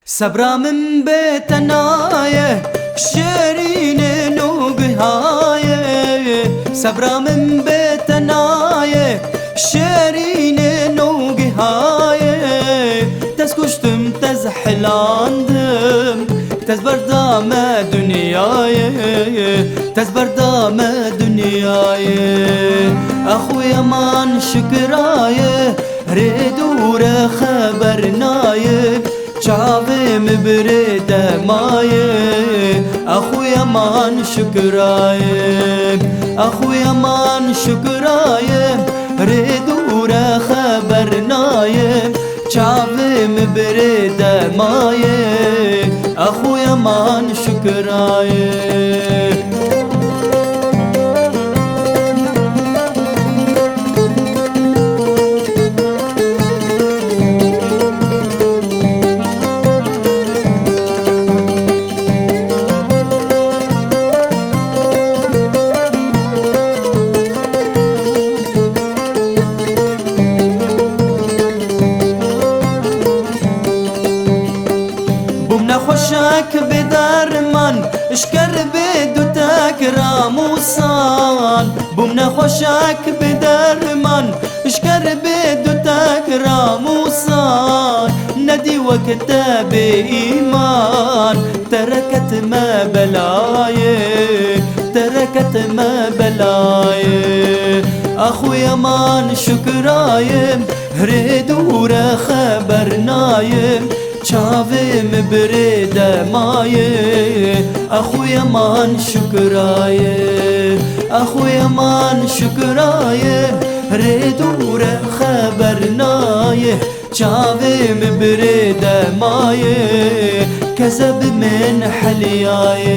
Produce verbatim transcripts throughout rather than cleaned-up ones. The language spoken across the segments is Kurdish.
Sebra min bê te naye, şêrînê nûgihaye. Sebra min bê te naye, şêrînê nûgihaye. Tez kuştim, tez hilandim, tez berdame dinyayê. Tez berdame dinyayê. Exu yeman şikiraye, rê dûre xeber naye. Çavê min birê demaye, exu yeman şikiraye, exu yeman şikiraye, rê dûre xeber naye. Çavê min birê demaye, exu yeman şikiraye. Bûm nexweşek bê derman, ji ker bê dutek ramûsan. Bûm nexweşek bê derman, ji ker bê dutek ramûsan. Nedî wek te bê îman, te re ketime belayê, te re ketime belayê. Exu yeman şikirayê, rê dûre xeber nayê. Çavê min birê demaye, exu yeman şikiraye, exu yeman şikiraye, rê dûre xeber naye. Çavê min birê demaye, kezeb min heliyaye.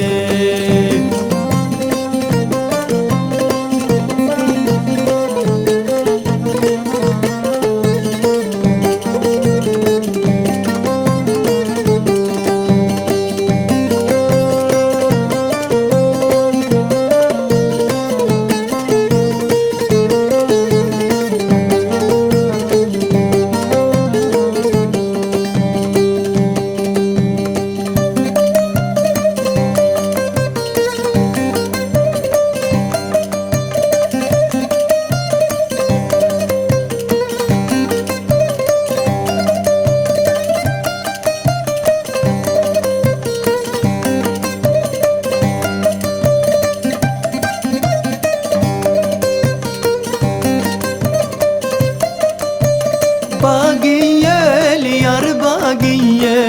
Bagiye, li yar bagiye,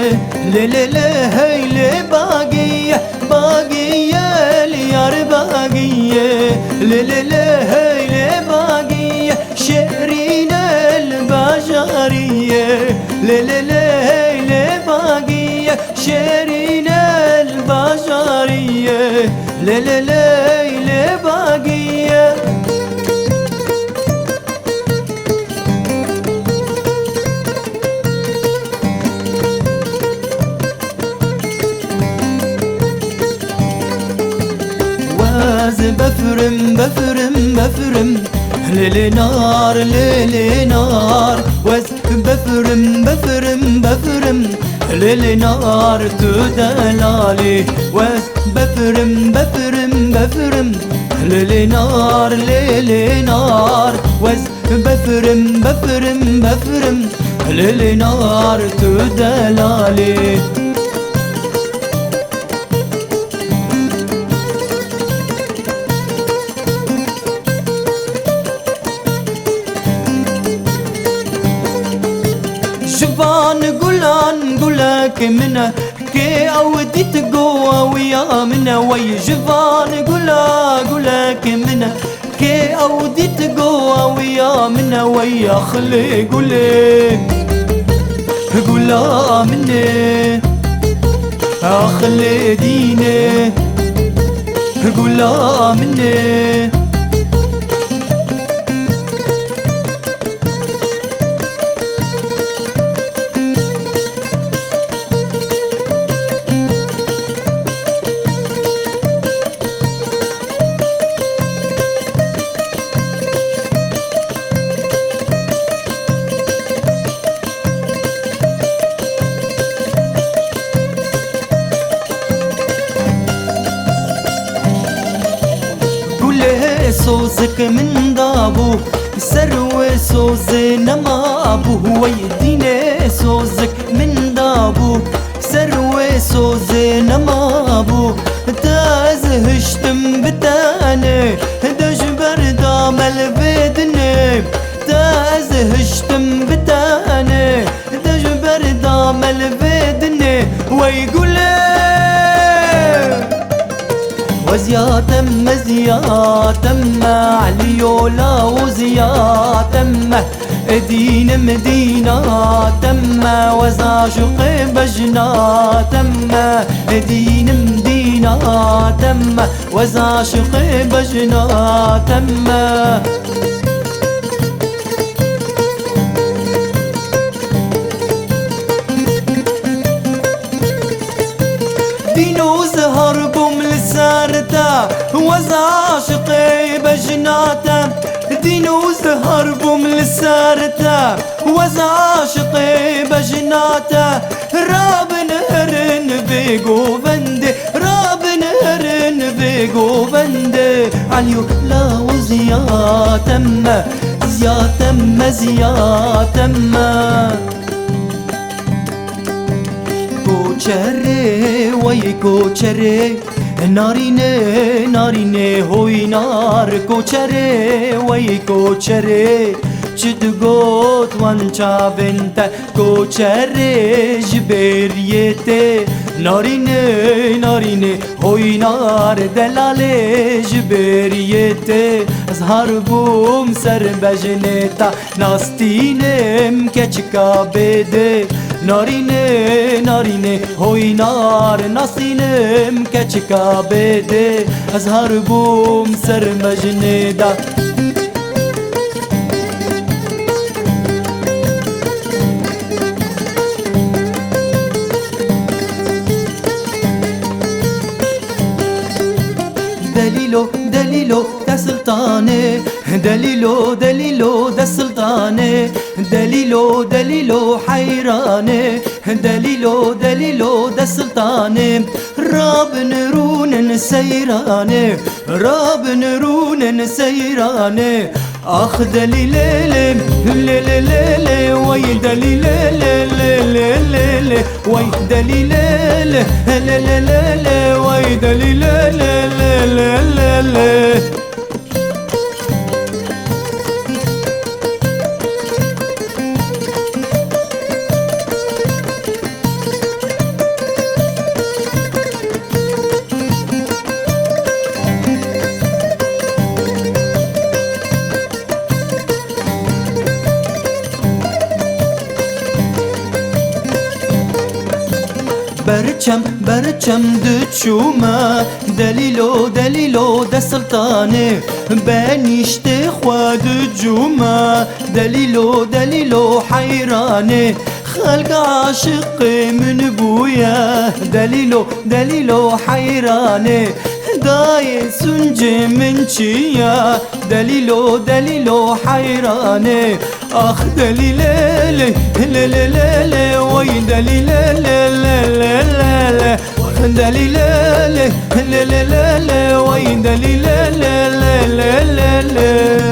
lê lê lê hey lê bagiye, bagiye, li yar bagiye, lê lê lê hey lê bagiye, şêrîne li bajariye, lê lê lê hey lê bagiye, şêrîne li bajariye, lê lê lê hey lê bagiye. Wez befirim, befirim, befirim, lê lê nar, lê lê nar. Wez befirim, befirim, befirim, lê lê nar tu delalî. Wez befirim, befirim, befirim, lê lê nar, lê lê nar. Wez befirim, befirim, befirim, lê lê nar tu delalî. Ji van gulan gulek min e, kê ew dît go ew ya min e, wey ji van gula gulek min e. Kê ew dît go ew ya min e, wey axilê gulê, gula min e, axilê dînê, gula min e. Min dabû ser wê sozê nemabû, wey dînê sozik min dabû ser wê sozê nemabû. Te ez hiştim bi tenê, de ji ber da me li vê dinê. Te ez hiştim bi tenê, de ji ber da me li vê dinê. Wey gulê. Weziyateme, ziyateme, Eliyo lawo ziyateme. Dînim dînateme, weza şuqê bejnateme. Dînim dînateme, weza şuqê bejnateme. Dîno zihar bûm li ser te, weza aşiqê bejna te. Dîno zihar bûm li ser te, weza aşiqê bejna te. Rabin herin vê govendê, rabin herin vê govendê. Eliyo lawo ziyateme, ziyateme, ziyateme. Koçerê, wey koçerê, narînê, narînê, hoynar. Koçerê, wey koçerê, çi digot wan çavên te? Koçerê ji bêriyê tê, narînê, narînê, hoynar. Delalê ji bêriyê tê, ez har bûm ser bejnê te. Nastînim keçika bêdê, narînê, narînê, hoynar. Nastînim keçika bêdê, ez har bûm ser mejnê de. Delîlo, delîlo, de siltanê. Delîlo, delîlo, de siltanê. Delîlo, delîlo, heyranê. Delîlo, delîlo, de siltanê. Rabin rûnin seyranê. Rabin rûnin seyranê. Ax delî lê lê, lê lê lê lê, wey delî lê lê, lê lê lê lê, wey delî lê lê, lê lê lê lê, wey delî lê lê, lê lê lê lê. Berçem, berçem diçûme, delîlo, delîlo, de siltanê, benîştê xwe dicûme, delîlo, delîlo, heyranê. Xelk aşiqê min bûye, delîlo, delîlo, heyranê. Dayê suncê min çiye, delîlo, delîlo, heyranê. Ax delî lê lê, lê lê lê lê, wey delî lê lê, lê lê lê lê. Delî lê lê, lê lê lê lê, wey delî lê lê, lê lê lê lê.